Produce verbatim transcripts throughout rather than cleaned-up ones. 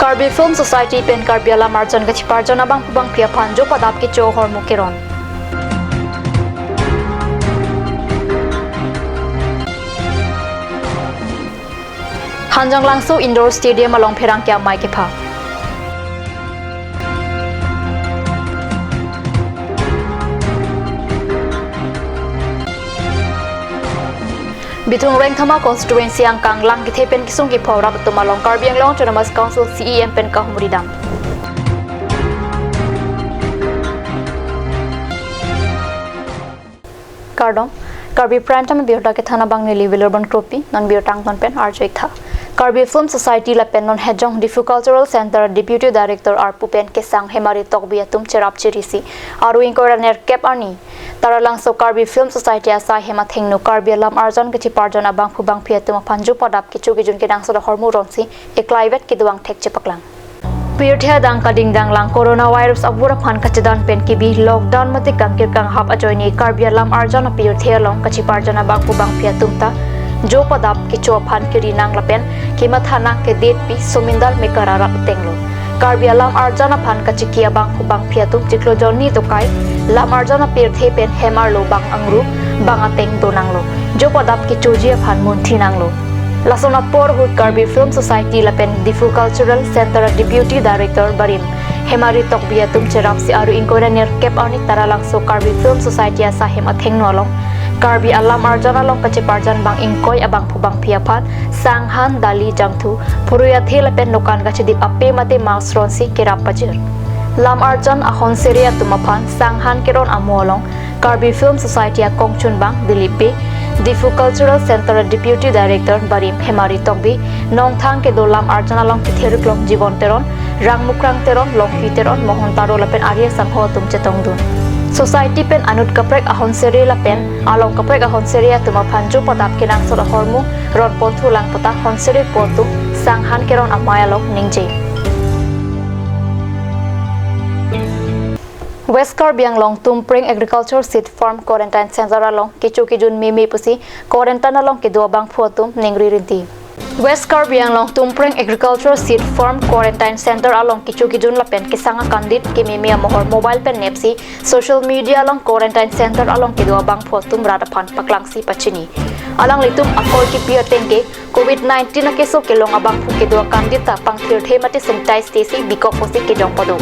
Karbi Film Society pen Karbi Alam Arjan kacheparjan abangphu bangphi aphan jo padap kecho ahormu keron. Hanjanglangso Indoor Stadium along pherangke amei kepha. Bithung Rengthama constituency angkang Langkethe pen kesung kepho rat atum along Karbi Anglong Autonomous Council C E M pen kahumri dam. Kardom, Karbi Prime Time abirta kethan abang neli Wilurban Kropi, non birta angton pen arju-ik tha. Karbi Film Society lapen non Hejong Diphu Cultural Center Deputy Director arpu pen kesang Hemari Tokbi atum cherap cherisi aru ingkoi ra nerkep arni Taralangso Karbi Film Society asai hem athengno Karbi Alam Arjan kacheparjan abangphu bangphi atum aphan jo padap kecho kejun kenangsot ahormu ronsi eklaivet kedo angthek chepaklang. Pirthe adang kadingdang lang coronavirus abur aphan kachedan pen kebi lockdown mate kangkir kanghap ajoine Karbi Alam Arjan apirthe along kacheparjan abangphu bangphi atum ta jo padap kecho aphan keri nang lapen kematha nang kedetpi Somindal Mekar arat atenglo. Karbi Alam Arjan aphan kachiki abangphu bangphi atum chiklo Johnny Tokai, Lam Arjan apirthe pen hem arlo bang angru bang ateng do nanglo, jo padap kechoji aphan munthi nanglo. Lason apor ahut Karbi Film Society lapen Diphu Cultural Center Deputy Director barim Hemari Tokbi atum cherapsi aru ingkoi ra nerkep arni Taralangso Karbi Film Society asai hem athengno along Karbi Alam Arjan along kacheparjan bang ingkoi abangphu bangphi aphan sanghan, dali, jangthu, phurui athe lapen nokan kachedip ape mate mask ronsi kerap pajir. Lam Arjan ahon sere atum aphan sanghan keron amo along Karbi Film Society akongchunbang Dilip Bey, Diphu Cultural Center Deputy Director barim Hemari Tokbi, nongthang kedo Lam Arjan along ketheriklong Jibon Teron, Rangmukrang Teron, Longpi Teron, Mohon Taro lapen arje sangho atum chetongdun. Society pen anut kaprek ahon sere lapen along kaprek ahon sere atum aphan jo padap kenangsot ahormu ron ponthu lang pata hon sere po atum sanghan keron amei along ningje. West Karbi Anglong Tumpreng Agriculture Seed Farm Quarantine Center along kecho kejun meme pusi quarantine along kedo abangphu atum ningri rinti. West Karbi Anglong Tumpreng Agriculture Seed Farm Quarantine Center along kecho kejun lapen kesang akandit kememe amohor mobile pen nepsi social media along quarantine center along kedo abangphu atum rat aphan paklangsi pachini. Alanglitum akol kipi ateng ke Covid nineteen akeso kelong abangphu kedo akandit ta pangthirthe mate sanitize tesi bikok pusi kejong pado.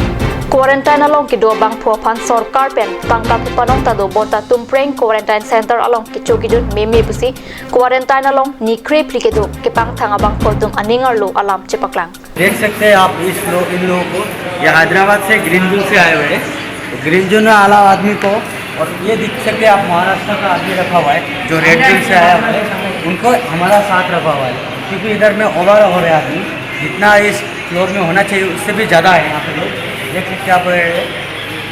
Quarantine along kedo abangphu aphan sorkar pen tangka kepanong ta do bonta Tumpreng Quarantine Center along kecho kejun meme pusi quarantine along ni krephli kedo kepangthang abangphu atum aning arlo alam chepaklang. देख सकते हैं आप इस लो-, इन लोगों को, ये हैदराबाद से green zone से आए हुए हैं। ग्रीन जोन में आला आदमी को, और ये देख सकते हैं आप महाराष्ट्र का आदमी रखा हुआ है जो रेड जोन से आया हुआ है, उनको हमारा साथ रखा हुआ है क्योंकि इधर में ओवर हो रहे हैं आदमी, जितना इस फ्लोर में होना चाहिए उससे भी ज़्यादा है यहाँ पे लोग। देख सकते हैं आप,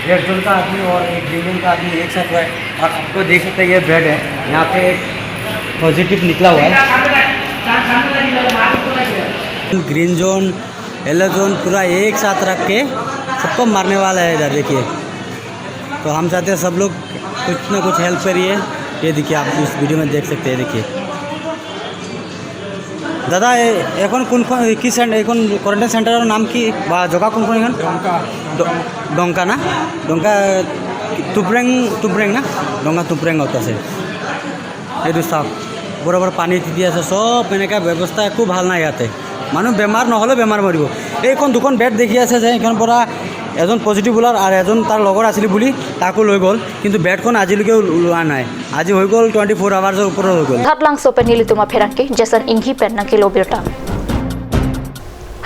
रेड जोन का आदमी और एक ग्रीन जोन का आदमी एक साथ हुआ है। और आपको देख सकते हैं ये बेड है, यहाँ पे एक पॉजिटिव निकला हुआ है। ग्रीन जोन, येलो जोन पूरा एक साथ रख के सबको मारने वाला है इधर देखिए। तो हम चाहते हैं सब लोग कुछ ना कुछ हेल्प करिए। ये देखिए, आप इस वीडियो में देख सकते हैं, देखिए। দাদা, এ-, এখন কোনখন, কি সেন-, এখন কোয়ারেন্টাইন সেন্টারর নাম কি বা জগা কোনখন এখন? ডংকা। ড-, ডংকা না? ডংকা তুপ্রেং, তুপ্রেং না? ডংকা তুপ্রেং আছে। এইটো চাওক, বৰাবৰ পানী তিতি আছে, চব এনেকা ব্যৱস্থা একো ভাল নাই ইয়াতে। মানুহ বেমাৰ নহ'লে বেমাৰ মৰিব। এইখন দুখন বেড দেখি আছে যে এইখন পৰা এজন পজিটিভ ওলাল আৰু এজন তাৰ লগৰ আছিল বুলি তাকো লৈ গ'ল, কিন্তু বেডখন আজিলৈকে ওল-, ওলোৱা নাই। আজি হৈ গ'ল টুৱেণ্টি ফ'ৰ আৱাৰ্ছৰ ওপৰত হৈ গ'ল। Thatlangso pen nelitum apherangke Jason Inghi pen nangkelo birta.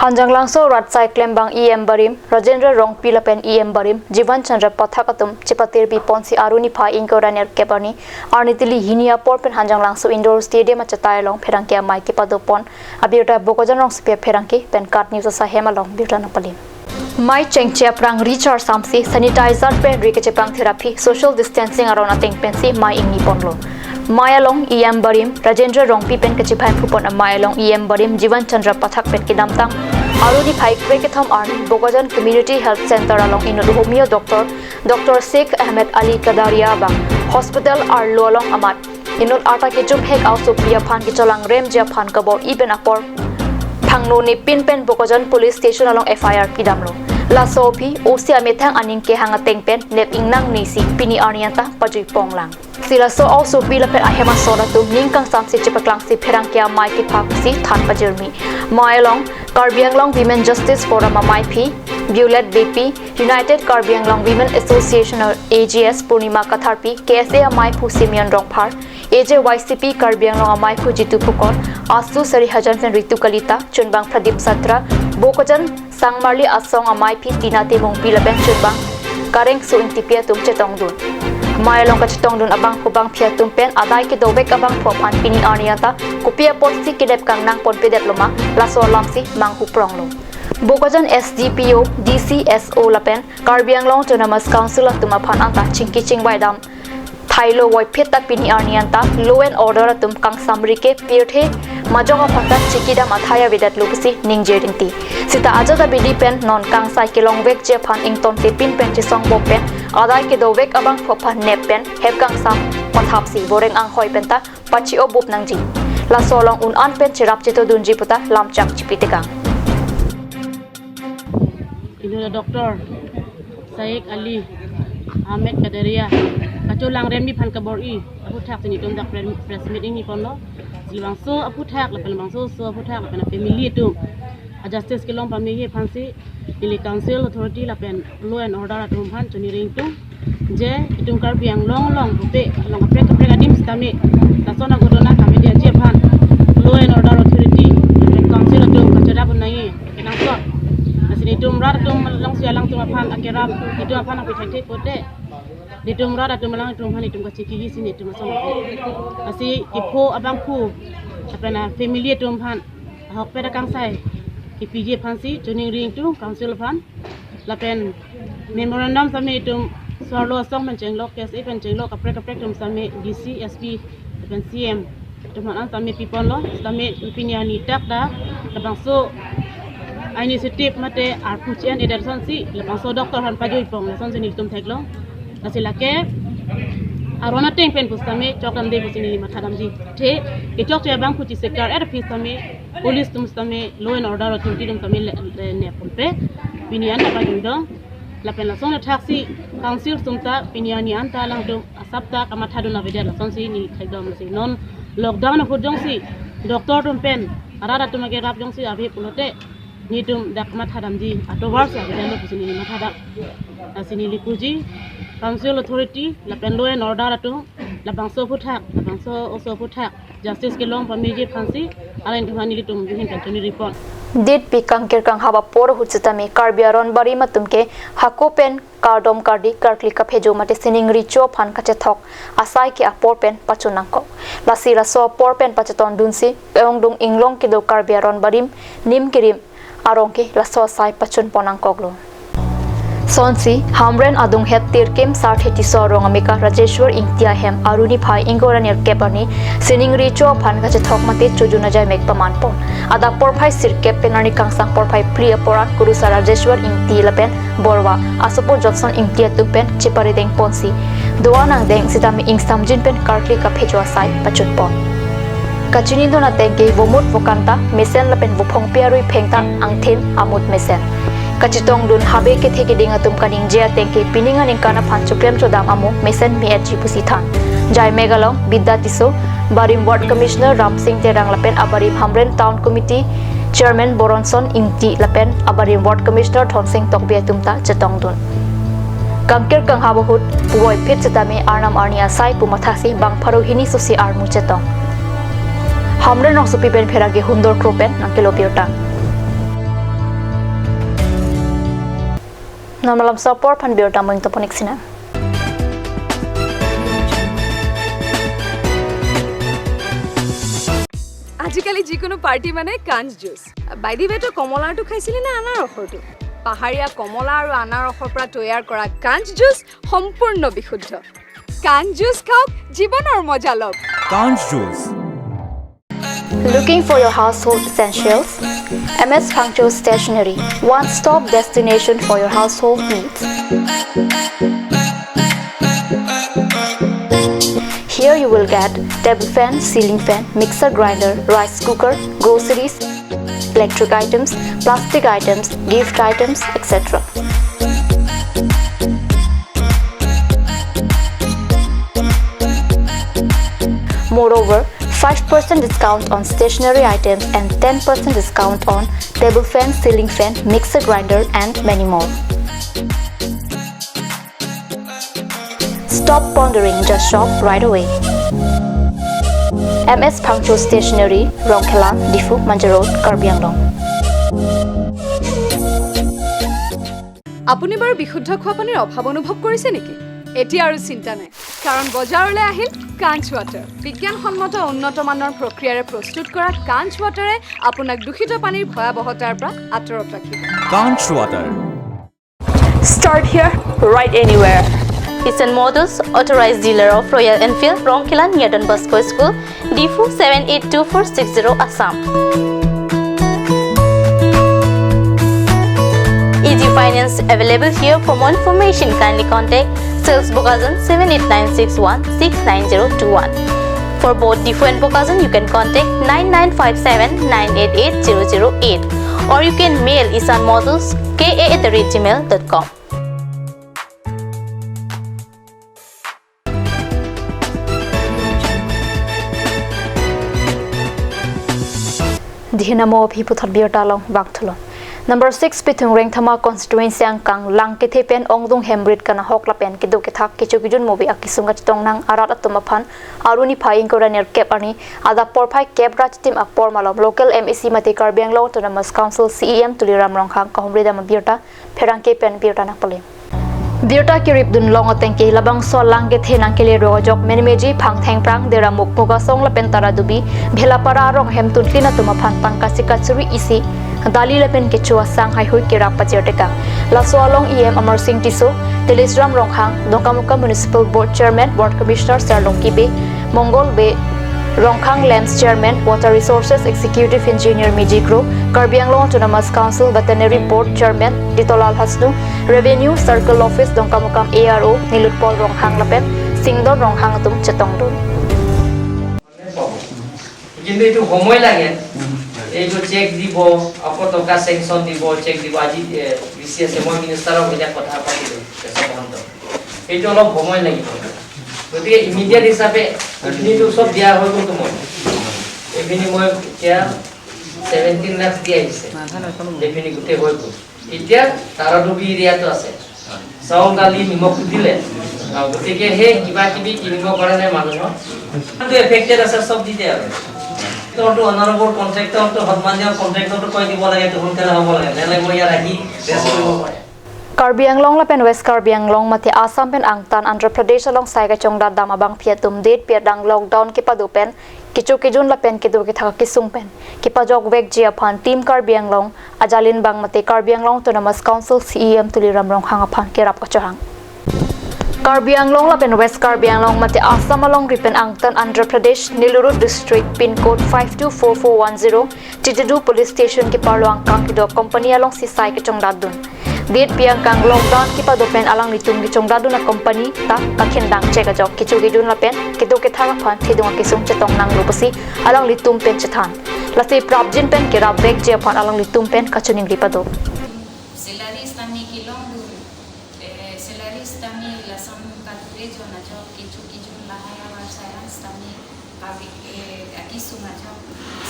Hanjanglangso rat sai klembang E M barim Rajendra Rongpi lapen E M barim Jivan Chandra Pathak atum chepatirpi ponsi aru niphai ingkoi ra nerkep arni arni tili hini apor pen Hanjanglangso Indoor Stadium achetai along pherangke amei kepadopon abirta Bokajan Rongsopi apherangke pen KAT News asai hem along birta nangpalim. Mei chengche aphrang recharge samsi sanitizer pen ri kechepangthir aphi social distancing aron ateng pensi mei ingni ponlo. Mei along E M barim Rajendra Rongpi pen kachephan phupon amei along E M barim Jivan Chandra Pathak pen kedamtang aru niphai krekethom arni Bokajan Community Health Center along inut homeo doctor, Doctor Sheikh Ahmed Ali Kadaria abang hospital arlo along amat inut arta kejumhek aosopi aphan kecholangremji aphan kabor-i pen apor Angno nepin pen Bokajan Police Station along F I R pidamlo. Laso aphi O C amethang aning kehang ateng pen nep ingnang nisi pini arni anta pajui ponglang. Si laso aosopi lapen ahem ason atum ning kangsamsi chepaklangsi pherangke amei kephaksi than pajirmi. Mei along Karbi Anglong Women Justice Forum ameiphi Violet Beypi, United Karbi Anglong Women Association A G S Purnima Katharpi, K S A ameiphu Simeon Rongphar, A J Y C P Karbi Anglong ameiphu Jitu Phukon, ASU Sarihajan pen Ritu Kalita, chunbang Pradip Satra, Bokajan Sangmarli Asong ameiphi Tina Timungpi lapen chunbang Kareng Su Ingtipi atum chetongdun. Mei along kachetongdun abangphu bangphi atum pen adai kedovek abangphu aphan pini arni anta kopi apotsi kenep kangnang ponpedet loma, laso alamsi manghu pronglo. Bokajan S D P O, D C, S O lapen Karbi Anglong Autonomous Council atum aphan anta chingki chingvai dam thailo voiphit ta pini arni anta law and order atum kangsamri ke pirthe majok aphan ta chikidam athai avedetlo pusi ningje rinti. Sita ajat abidi pen non kangsai kelongvekji aphan ingtontepin pen chesongbom pen adai kedovek abangphu aphan nep pen hep kangsam pathapsi boreng anghoi pen ta pachi-obup nangji. Laso along un-an pen cherap chetodunji puta lamchak chipi tekang. Inut Doctor Saik Ali Ahmed Kadaria kacholangremji aphan kabor-i aphuthak si nelitum dak pre-, press meet ingni ponlo. Si labangso aphuthak lapen labangso oso aphuthak lapen family atum a-justice kelong pameji aphansi neli council authority lapen law and order atum aphan choningri ingtung. Je itum Karbi Anglong along pupe along kaprek kaprek adim sitame lason aghotona kavedetji aphan law and order authority lapen council atum kacherap un nangji kenangsot. Lasi nelitum rat atum alongsi alangtum aphan akerap itum aphan aphi thekthek pote nelitum rat atum alangtum aphan itum kachingkiji si nelitum ason. Lasi kepho abangphu lapen a-family atum aphan ahokpet akangsai kepiji aphansi choningri ingtung council aphan. Lapen memorandum sitame itum so-arlo asong pen chenglok, K S A pen chenglok, kaprek kaprek atum sitame D C, S P lapen C M atum aphan an sitame piponlo. Sitame pini arni tak ta labangso initiative mate arpu chen eder asonsi labangso doctor aphan pajui pong lasonsi nelitum theklong. Lasi lake aron ateng pen pusitame chokdamde pusi neli mathadamji. The kechokche abangphu chesikar er aphi sitame police atum sitame law and order authority atum sitame le, le, ne ponpe. Pini an ta pajui dong. Lapen lason athaksi council atum ta pini arni anta alangtum asap ta kamathadun avedet lasonsi neli thekdam. Lasi non lockdown ahut jongsi doctor atum pen arat atum akerap jongsi ave pulote nelitum dak mathadamji atovar si avedetlo pusi neli mathadam. Lasi neli puji council authority lapen law and order atum labangso aphuthak, labangso oso aphuthak justice kelong pameji aphansi alangtum aphan nelitum ahin pen choningri pon. Ditpi kangkir kanghap apor ahut sitame Karbi aron barim atum ke hako pen kardom kardi karkli kaphejo mate sining richo aphan kachethok asai ke apor pen pachun nangkok. Lasi laso apor pen pachetongdunsi ke-ongdung inglong kedo Karbi aron barim nim kerim arong ke laso asai pachun pon nangkoklo. Sonsi Hamren adunghet Tirkim Sarthe Tisso arong amekar Rajeshwar Ingti ahem aru niphai ingkoi ra nerkep arni sining richo aphan kachethok mate chojun ajai mek paman pon. Adap porphai sirkep pen arni kangsam porphai phli apor an kurusar Rajeshwar Ingti lapen Borwa asopo Johnson Ingti atum pen cheparideng ponsi do-an angdeng sitame ingsamjin pen karkli kaphejo asai pachun pon. Kachinidun ateng ke vomut vokanta mesen lapen vophongpi arui pheng ta angthin amut mesen. Kachetongdun habe kethe keding atum kaningje ateng ke pining aningkan aphan choklem chodam amo mesen me-etji pusi than. Jai mek along Bidya Tisso, Barim Ward Commissioner Ramsing Terang lapen abarim Hamren Town Committee Chairman Boronson Ingti lapen abarim Ward Commissioner Thonsing Tokbi atum ta chetongdun. Kangkir kanghap ahut puvoiphit sitame arnam arni asai pu mathasi bang pharo hini sosi armu chetong. Hamren rongsopi pen pherangke Hundor Kro pen nangkelo birta. Non malomso apor aphan birta mo ingtoponik sina. আজিকালি যিকোনো পাৰ্টি মানে কাঞ্চ juice. By the ৱে, তই কমলাৰটো খাইছিলি নে আনাৰসৰটো? পাহাৰীয়া কমলা আৰু আনাৰসৰ পৰা তৈয়াৰ কৰা কাঞ্চ জুচ সম্পূৰ্ণ বিশুদ্ধ। কাঞ্চ জুচ খাওক, জীৱনৰ মজা লওক। Kanch Juice. Looking for your household essentials? M S Phangcho Stationery, one-stop destination for your household needs. Here you will get table fan, ceiling fan, mixer grinder, rice cooker, groceries, electric items, plastic items, gift items, et cetera. Moreover, five percent discount on stationery items and ten percent discount on table fan, ceiling fan, mixer grinder, and many more. Stop pondering, just shop right away. M S Phangcho Stationery, Rongkhelan, Diphu, Manja Road, Karbi Anglong. আপুনি বাৰু বিশুদ্ধ খোৱা পানীৰ অভাৱ অনুভৱ কৰিছে নেকি? এতিয়া আৰু চিন্তা নাই, কাৰণ বজাৰলৈ আহিল কাঞ্চ ৱাটাৰ। বিজ্ঞানসন্মত উন্নত মানৰ প্ৰক্ৰিয়াৰে প্ৰস্তুত কৰা কাঞ্চ ৱাটাৰে আপোনাক দূষিত পানীৰ ভয়াৱহতাৰ পৰা আঁতৰত ৰাখিব। Kanch Water. Start here, ride anywhere. Isan Motors, authorized dealer of Royal Enfield, Rongkhelan near Don Bosco School, Diphu seven eight two four six zero, Assam. Easy finance available here. For more information, kindly contact sales Bokajan seven eight nine six one six nine zero two one. For both Diphu and Bokajan, you can contact nine nine five seven nine eight eight zero zero eight, or you can mail isan motors K A at the rate gmail dot com. Dihin amo aphi puthot birta along vangthulo. Number six Pithung Rengthama constituency angkang Langkethe pen ongdung hemrit kanahok lapen kedo kethak kecho kejun mobi akesung kachetong nang arat atum aphan aruni phai ingkoi ra nerkep arni adap porphai kep ra chitim apor malom local M A C mate Karbi Anglong Autonomous Council C E M Tuliram Ronghang kahumri dam abirta pherangke pen birta nangpalim. Birta keripdun long atengke labangso Langkethe nangkele ro ajok Menmeji, Phangthengprang, Deramuk, Mugasong lapen Taradubi, Bhelapara arong hemtun tin atum aphan tangka sika suri isi dali lapen kecho asang haihui kerap pajir tekang. Laso along E M Amarsing Tisso, Tuliram Ronghang, Dongkamukam Municipal Board Chairman, Ward Commissioner Sarlong Kibe, Mongol Bey, Ronghang Lands Chairman, Water Resources Executive Engineer Meji Kro, Karbi Anglong Autonomous Council Veterinary Board Chairman Ditolal Hasnu, Revenue Circle Office Dongkamukam A R O Nilutpal Ronghang lapen Singdon Ronghang atum chetongdun. কিন্তু এইটো সময় লাগে। এইটো চেক দিব, আকৌ টকা চেংচন দিব, চেক দিব। আজি ডি চি আছে, মই মিনিষ্টাৰক এতিয়া কথা পাতিলোঁ, কেশৱ মহন্ত। সেইটো অলপ সময় লাগিব। গতিকে ইমিডিয়েট হিচাপে এইখিনিতো চব দিয়া হৈ গ'লতো মই। এইখিনি মই এতিয়া ছেভেণ্টিন লাখ দি আহিছে। এইখিনি গোটেই হৈ গ'ল। এতিয়া তাৰাডুবি এৰিয়াটো আছে। চাউল, দালি, নিমখ দিলে। আহ, গতিকে সেই কিবা কিবি কিনিবৰ কাৰণে মানুহৰ এফেক্টেড আছে, চব দি দিয়ে আৰু। কণ্ট্ৰেক্টৰটো, অনাৰেবল কণ্ট্ৰেক্টৰটো, সন্মানীয় কণ্ট্ৰেক্টৰটো কৈ দিব লাগে, এইটো সোনকালে হ'ব লাগে। নহ'লে মই ইয়াত আহি ৰেষ্ট কৰিব পাৰে। Karbi Anglong lapen West Karbi Anglong mate Assam pen angtan Andhra Pradesh along sai kachongdat dam abangpi atum det pirdang lockdown kepado pen kecho kejun lapen kedo kethak kesung pen kepajokvekji aphan Team Karbi Anglong ajalin bang mate Karbi Anglong Autonomous Council C E M Tuliram Ronghang aphan kerap kachohang. Karbi Anglong lapen West Karbi Anglong mate Assam alongri pen angtan Andhra Pradesh, Nellore District, pin code five two four four one zero, Titidung Police Station keparlo angkang kedo company alongsi sai kachongdatdun. Detpi angkang lockdown kepado pen alanglitum kechongdatdun acompany ta kakhendang chek ajok kecho kejun lapen kedo kethak aphan thedung akesung chetong nanglo pusi alanglitum pen chethan. Lasi prapjin pen kerapvekji aphan alanglitum pen kachiningri pado. Salary sitame kelongdun, eh, salary sitame lason kadure jon ajok kecho kejun lahai avar chayang sitame kave, eh, akesung ajok.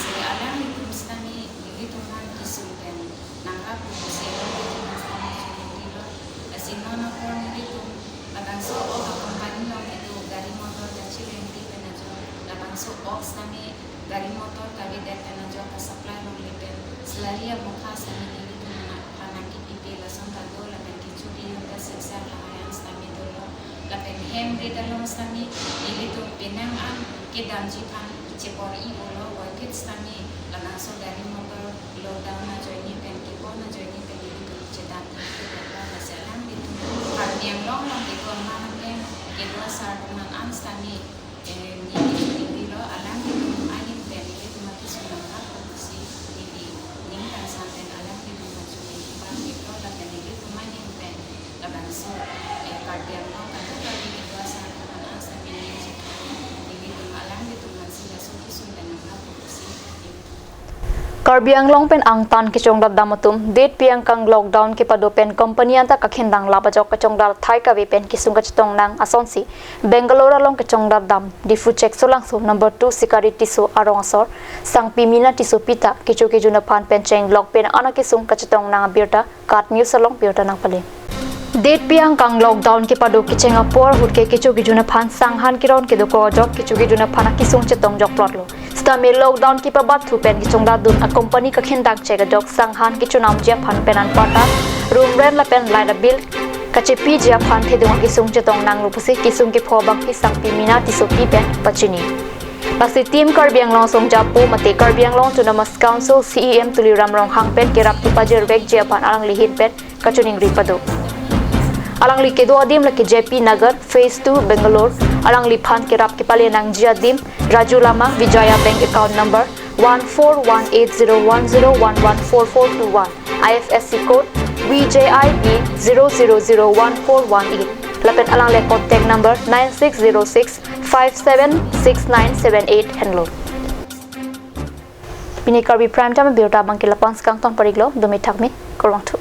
Si alanglitum sitame ilitum aphan kesung pen nangrap pusi alanglitum sitame choningri lo. Lasi non apor nelitum labangso ok acompany along kedo gari motor kachirengri pen ajok, labangso ok sitame gari motor kavedet pen ajok, ka-supply longle pen salary amokha sitame nelitum aphan nangkepipe lason ta do, lapen kecho kejun ta siksak lahai an sitame dolo, lapen hemrit along sitame nelitum penang an kedamji aphan chepor-i olo, workers sitame labangso gari motor lockdown ajoine pen kepon ajoine pen nelitum chedam thekthedetlo. Lasi alanglitum Karbi Anglong along kedo aman amen kedo asar atum an sitame, eh, neli choningri lo, alanglitum ahin pen nelitum akesung nangrap pusi neli ning kangsam pen alanglitum aphan choningri pame lo, lapen nelitum ahin pen labangso, eh, Karbi Anglong kadokave kedo asar atum an sitame neli chethang, neli Karbi Anglong pen angtan kechongdat dam atum, date pi angkang lockdown kepado pen company anta kakhindang lap ajok kachongdat athai kave pen kesung kachetong nang asonsi, Bangalore along kechongdat dam, Diphu Cheksolangso number two Sikari Tisso arong asor, Sangpi Mina Tissopi ta, kecho kejun aphan pen chenglok pen ana kesung kachetong nang abirta, KAT News along birta nangpale. Date pi angkang lockdown kepado kecheng apor ahut ke kecho kejun aphan sanghan keron kedokok ajok kecho kejun aphan akesung chetong jokplotlo. Sitame lockdown kepabat thu pen kechongdat dun a company kakhindang chek ajok sanghan kechonamji aphan pen anparta room rent lapen light bill kachepiji aphan thedung akesung chetong nanglo pusi kesung kepho abangpi Sangpi Mina Tissopi pen pachini. Lasi Team Karbi Anglong Songjapo mate Karbi Anglong Autonomous Council CEM Tuliram Ronghang pen kerap kepajirvekji aphan alangli ahin pen kachiningri pado. Alangli kedo adim lake J P Nagar, Phase two, Bangalore. Alangliphan kerap kepale nangji adim Raju Lama, Vijaya Bank account number one four one eight zero one zero one one four four two one, I F S C code V J I B zero zero zero one four one eight. Lapen alangli contact number nine six zero six five seven six nine seven eight henlo. Pini Karbi Prime Time abirta abangke lapu-an si kangton pariklo, dumi thakmi, kurvangthu.